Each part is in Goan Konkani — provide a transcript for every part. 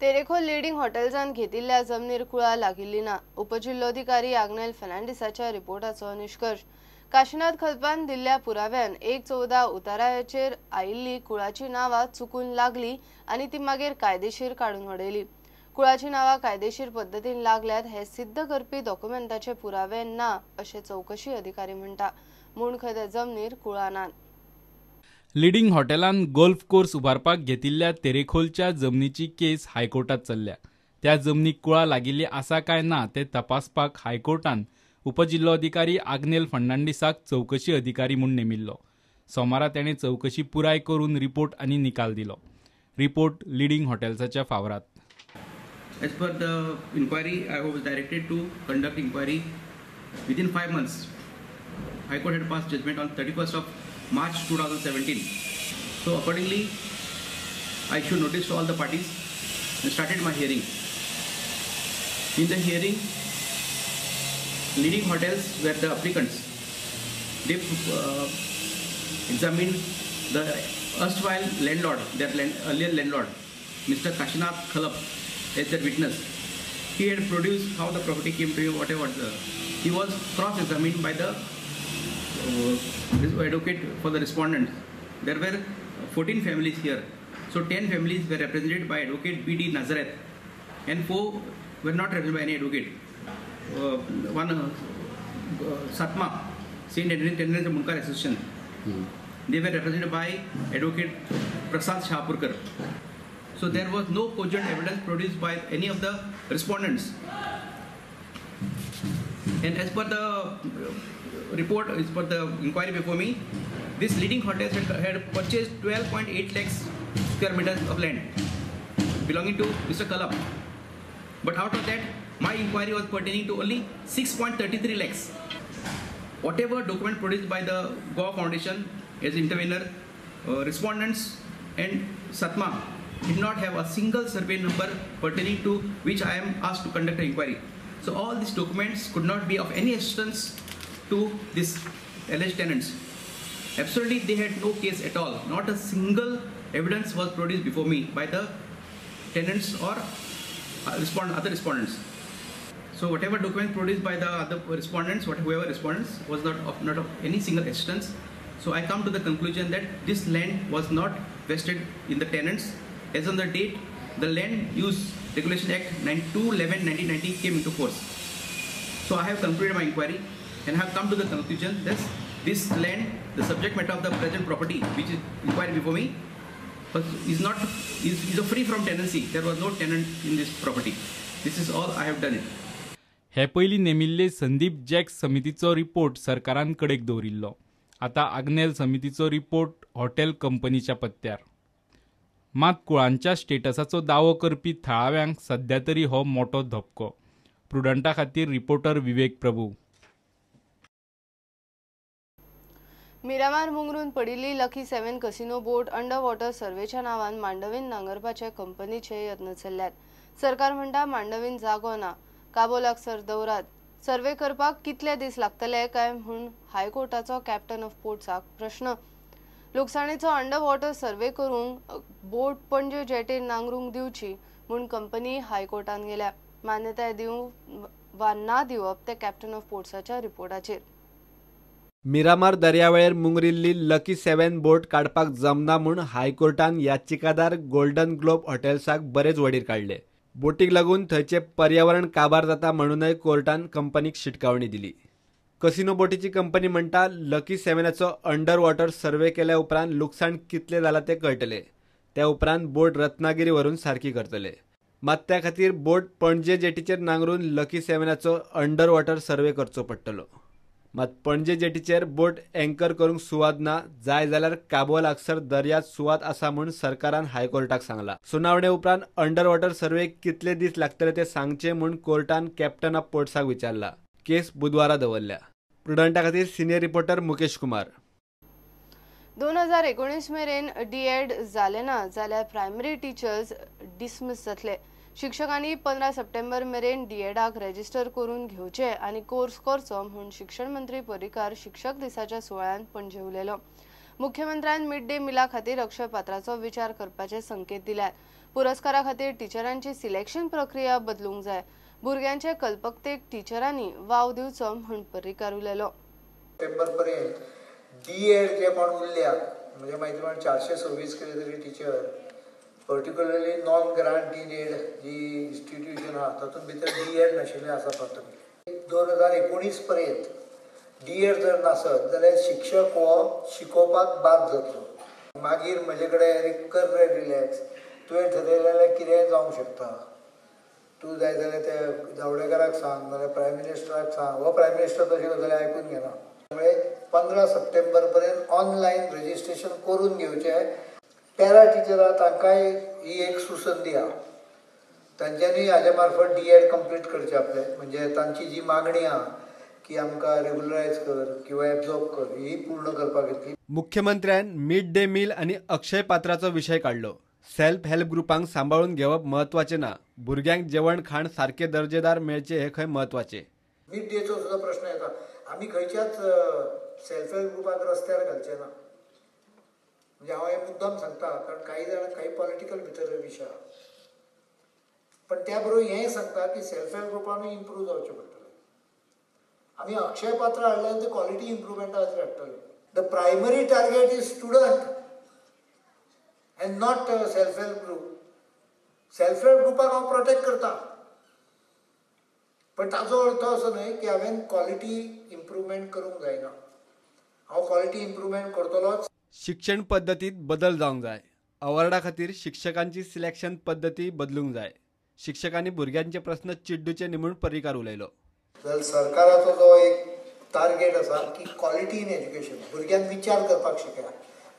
तेरेखोल लिडिंग हॉटेल्सान घेतिल्ल्या जमनीर कुळां लागिल्ली ना. उपजिल्लोधिकारी आग्नेल फर्नांडीसाच्या रिपोर्टाचो निश्कर्श. काशीनाथ खलपान दिल्ल्या पुराव्यान 1/14 उताराचेर आयिल्ली कुळाची नांवां चुकून लागली आनी ती मागीर कायदेशीर काडून उडयली. कुळाची नांवां कायदेशीर पद्दतीन लागल्यात हे सिद्ध करपी डॉक्युमेंटाचे पुरावे ना अशें चवकशी अधिकारी म्हणटा. म्हूण खंय ते जमनीर कुळां नात. लिडिंग हॉटेलान गोल्फ कोर्स उबारपाक घेतिल्ल्या तेरेखोलच्या जमनीची केस हायकोर्टात चल्ल्या. त्या जमनीक कुळां लागिल्ली आसा काय ना ते तपासपाक हायकोर्टान उपजिल्लोधिकारी आग्नेल फर्नांडीसाक चवकशी अधिकारी म्हूण नेमिल्लो. सोमारा ताणें चवकशी पुराय करून रिपोर्ट आनी निकाल दिलो. रिपोर्ट लिडिंग हॉटेल्साच्या फावरात. As per the inquiry, I was directed to conduct inquiry within 5 months. High Court had passed judgment on 31st of March 2017. So accordingly, I issued notice to all the parties and started my hearing. In the hearing, leading hotels were the applicants. They examined the erstwhile landlord, their earlier landlord, Mr. Kashinath Khalap, as their witness. He had produced how the property came to him, whatever. He was cross-examined by the advocate for the respondents. There were 14 families here. So 10 families were represented by advocate B.D. Nazareth and 4 were not represented by any advocate. One Satma, St. Henry Tenants Munkar Association. They were represented by advocate Prasad Shahpurkar. So there was no cogent evidence produced by any of the respondents. And as per the report, as per the inquiry before me, this leading hotels had purchased 12.8 lakhs square meters of land belonging to Mr. Khalap. But out of that, my inquiry was pertaining to only 6.33 lakhs. Whatever document produced by the Goa Foundation as intervener, respondents and Satma did not have a single survey number pertaining to which I am asked to conduct an inquiry. So all these documents could not be of any assistance to these alleged tenants. Absolutely, they had no case at all. Not a single evidence was produced before me by the tenants or other respondents. So whatever document produced by the other respondents, whoever respondents, was not of any single assistance. So I come to the conclusion that this land was not vested in the tenants. As on the date, the Land Use Regulation Act 2/11/1990 came into force. So I have concluded my inquiry and have come to the conclusion that this land, the subject matter of the present property, which is inquired before me, is free from tenancy. There was no tenant in this property. This is all I have done it. हे पयलीं नेमिल्ले संदीप जॅक्स समितीचो रिपोर्ट सरकारान कडेक दवरिल्लो. आतां आग्नेल समितीचो रिपोर्ट हॉटेल कंपनीच्या पत्त्यार. मात कुळांच्या स्टेटसाचो दावो करपी थळाव्यांक सध्या तरी हो मोठो धपको. प्रुडंटा खातीर रिपोर्टर विवेक प्रभू. मिरामार मुंगरून पडिल्ली Lucky 7 casino boat under water सर्वेच्या नांवान मांडवीन नांगरपाचे कंपनीचे यत्न चल्ल्यात. सरकार म्हणटा मांडवीन जागो ना, काबो लागसर दवरात. सर्वे करपाक कितले दीस लागतले काय म्हूण हायकोर्टाचो कॅप्टन ऑफ पोर्ट्साक प्रश्न. लुकसाणेचो अंडर वॉटर सर्वे करूंक बोट पणजे जेटीर नांगरूंक दिवची म्हूण कंपनी हायकोर्टान गेल्या. मान्यताय दिवं वा ना दिवप ते कॅप्टन ऑफ पोर्ट्साच्या रिपोर्टाचेर. मिरामार दर्यावेळेर मुंगरिल्ली लकी 7 बोट काडपाक जमना म्हूण हायकोर्टान याचिकादार गोल्डन ग्लोब हॉटेल्साक बरेच वडीर काडले. बोटीक लागून थंयचे पर्यावरण काबार जाता म्हणूनय कोर्टान कंपनीक शिटकावणी दिली. कसिनो बोटीची कंपनी म्हणटा लकी 7चो अंडर वॉटर सर्वे केल्या उपरांत लुकसाण कितले जाला ते कळटले. त्या उपरांत बोट रत्नागिरी व्हरून सारकी करतले. मात त्या खातीर बोट पणजे जेटीचेर नांगरून लकी 7चो अंडर वॉटर सर्वे करचो पडटलो. मात पणजे जेटीचेर बोट एंकर करूंक सुवात ना, जाय जाल्यार काबो लागसर दर्यांत सुवात आसा म्हूण सरकारान हायकोर्टाक सांगला. सुनावणे उपरांत अंडर वॉटर सर्वे कितले दीस लागतले ते सांगचे म्हूण कोर्टान कॅप्टन ऑफ पोर्ट्साक विचारला. केस बुधवारा दवरल्या. प्रुडंटा खातीर सिनियर रिपोर्टर मुकेश कुमार. 2019 मेरेन डीएड जाले ना जाल्यार प्रायमरी टिचर्स डिसमिस जातले. शिक्षकांनी 15 सप्टेंबर मेरेन डीएडाक रेजिस्टर करून घेवचे आनी कोर्स करचो म्हूण शिक्षण मंत्री पर्रीकार शिक्षक दिसाच्या सुवाळ्यांत पणजे उलयलो. मुख्यमंत्र्यान मिड डे मिला खातीर अक्षय पात्राचो विचार करपाचे संकेत दिल्यात. पुरस्कारा खातीर टिचरांची सिलेक्शन प्रक्रिया बदलूंक जाय. भुरग्यांचे कल्पकतेक टिचरांनी वाव दिवचो म्हूण पर्रीकार उलयलो. सप्टेंबर पर्यंत डी एड जे कोण उरल्या म्हणजे माहिती प्रमाण 426 कितें तरी teacher particularly non grant in aid ji institution आहा तातूंत भितर डी एड नाशिल्लें आसा प्राथमीक. 2019 पर्यंत डी एड जर नासत जाल्यार शिक्षक हो शिकोवपाक बाद जातलो. मागीर म्हजे कडेन कर रे रिलॅक्स, तुवें ठरयलें जाल्यार कितेंय जावंक शकता, तूं जाय जाल्यार त्या जावडेकराक सांग नाजाल्यार प्रायम मिनिस्टराक सांग, हो प्रायम मिनिस्टर तशें जाल्यार आयकून घेना. त्यामुळे 15 सप्टेंबर पर्यंत ऑनलायन रजिस्ट्रेशन करून घेवचें. पॅरा टिचरां तांकांय ही एक सुसंदी आहा, तांच्यांनी हाज्या मार्फत डी एड कंप्लीट करचें आपलें, म्हणजे तांची जी मागणी आहा की आमकां रेगुलरायज कर किंवा एब्जॉर्ब कर ही पूर्ण करपाक येतली. मुख्यमंत्र्यान मिड डे मील आनी अक्षय पात्राचो विशय काडलो. सेल्फ हेल्प ग्रुपांक सांबाळून घेवप म्हत्वाचें ना, भुरग्यांक जेवण खाण सारकें दर्जेदार मेळचें हें खंय म्हत्वाचें. मिड डेचो सुद्दां प्रश्न येता. आमी खंयच्याच सेल्फ हेल्प ग्रुपाक रस्त्यार घालचे ना, म्हणजे हांव हें मुद्दाम सांगता कारण काही जाणांक काही पॉलिटिकल भितर विशय आहा, पण त्या बरोबर हेंय सांगता की सेल्फ हेल्प ग्रुपानूय इम्प्रूव जावचें पडटलें. आमी अक्षय पात्र हाडल्यान ते क्वॉलिटी इम्प्रुवमेंटा खातीर हाडटले. The primary target is student and not self help group. Self help ग्रुपाक हांव प्रोटेक्ट करता, पण ताजो अर्थ असो न्हय की हांवें क्वॉलिटी इम्प्रुवमेंट करूंक जायना. हांव क्वॉलिटी इम्प्रुवमेंट करतलोच. शिक्षण पद्दतीत बदल जावंक जाय. अवॉर्डा खातीर शिक्षकांची सिलेक्शन पद्दती बदलूंक जाय. शिक्षकांनी भुरग्यांचे प्रस्न चिड्डूचे न्ही म्हूण पर्रीकार उलयलो. जाल्यार सरकाराचो जो एक टार्गेट आसा की क्वॉलिटी इन एज्युकेशन, भुरग्यांक विचार करपाक शिकया,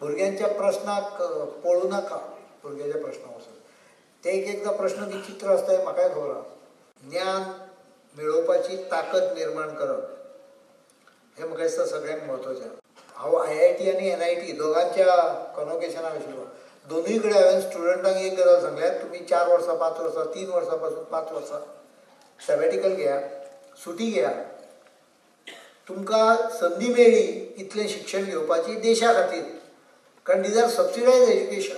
भुरग्यांच्या प्रश्नाक पळोवं नाका, भुरग्याच्या प्रश्ना वचून ते एक एकदां प्रश्न विचित्र आसता हें म्हाकाय खबर आसा. ज्ञान मेळोवपाची ताकद निर्माण करप हें म्हाका दिसता सगळ्यांत म्हत्वाचें. हांव IIT आनी NIT दोगांच्या कॉन्वोकेशनाक आशिल्लो. दोनूय कडेन हांवें स्टुडंटांक एक गजाल सांगल्या, तुमी 4 वर्सां 5 वर्सां 3 वर्सां पासून 5 वर्सां सॅबॅटिकल घेया, सुटी घेया, तुमकां संदी मेळ्ळी इतलें शिक्षण घेवपाची देशा खातीर, कारण these are subsidised education.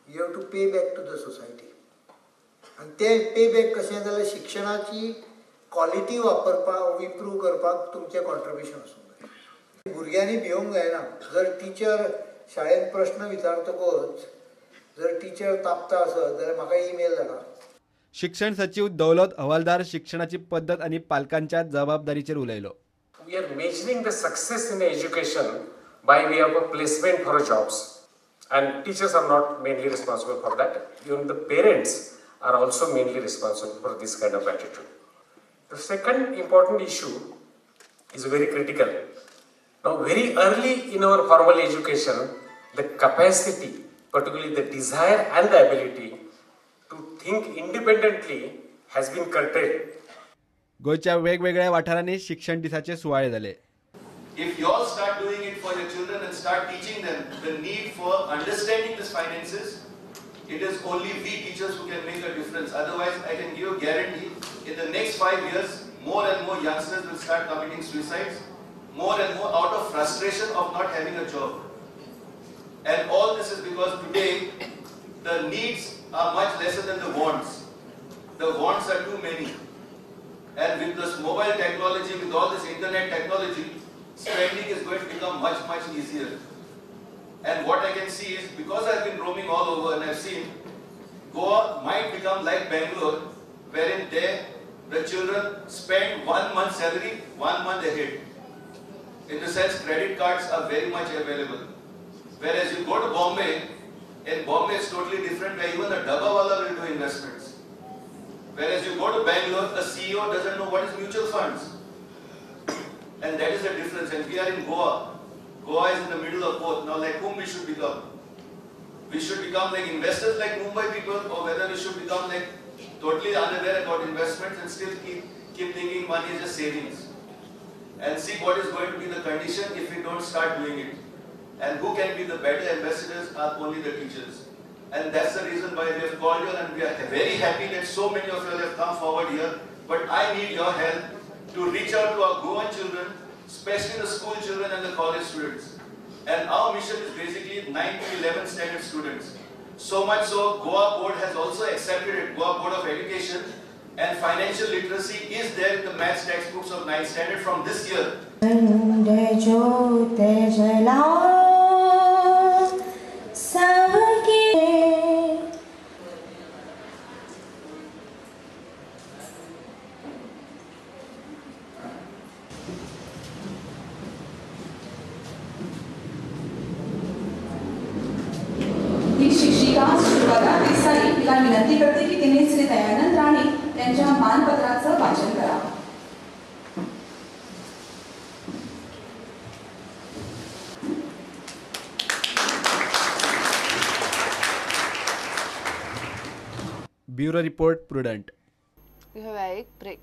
You have to pay back to the society. आनी तें पे बॅक कशें जाल्यार शिक्षणाची क्वॉलिटी वापरपाक इम्प्रूव करपाक तुमचें कॉन्ट्रिब्युशन आसूंक जाय. भुरग्यांनी भिवंक जायना. जर टिचर शाळेंत प्रश्न विचारतकच जर टिचर तापता आसत जाल्यार म्हाका ईमेल धाडा. शिक्षण सचिव दौलत हवालदार शिक्षणाची पद्दत आनी पालकांच्या जबाबदारीचेर उलयलो. We are measuring the success in education by way of a placement for jobs, and teachers are not mainly responsible for that. Even the parents are also mainly responsible for this kind of attitude. The second important issue is very critical. Now, very early in our formal education, the capacity, particularly the desire and the ability to think independently has been curtailed. गोंयच्या वेगवेगळ्या वाठारांनी शिक्षण दिसाचे सुवाळे जाले. If you all start doing it for your children and start teaching them the need for understanding these finances, it is only we teachers who can make a difference. Otherwise, I can give you a guarantee, in the next 5 years, more and more youngsters will start committing suicides, more and more out of frustration of not having a job. And all this is because today, the needs are much lesser than the wants. The wants are too many. And with this mobile technology, with all this internet technology, spending is going to become much, much easier. And what I can see is, because I've been roaming all over and I've seen, Goa might become like Bangalore, wherein there the children spend 1 month's salary 1 month ahead. In the sense, credit cards are very much available. Whereas you go to Bombay, in Bombay it's totally different, where even the dabba wala will do investments. Whereas you go to Bangalore, a CEO doesn't know what is mutual funds. And that is the difference. And we are in Goa. Goa is in the middle of both. Now, like whom we should become? We should become like investors like Mumbai people, or whether we should become like totally unaware about investments and still keep thinking money is just savings. And see what is going to be the condition if we don't start doing it. And who can be the better ambassadors are only the teachers. And that's the reason why we have called you, and we are very happy that so many of you have come forward here. But I need your help to reach out to our Goan children, especially the school children and the college students. And our mission is basically 9 to 11 standard students. So much so, Goa Board has also accepted it, Goa Board of Education, and financial literacy is there in the maths textbooks of 9th standard from this year. शिक्षिका शुभदा देसाई हिला विनंती करते की तिने श्री दयानंद राणे यांच्या मानपत्राचं वाचन करावं. Bureau report, Prudent. घेऊया एक ब्रेक.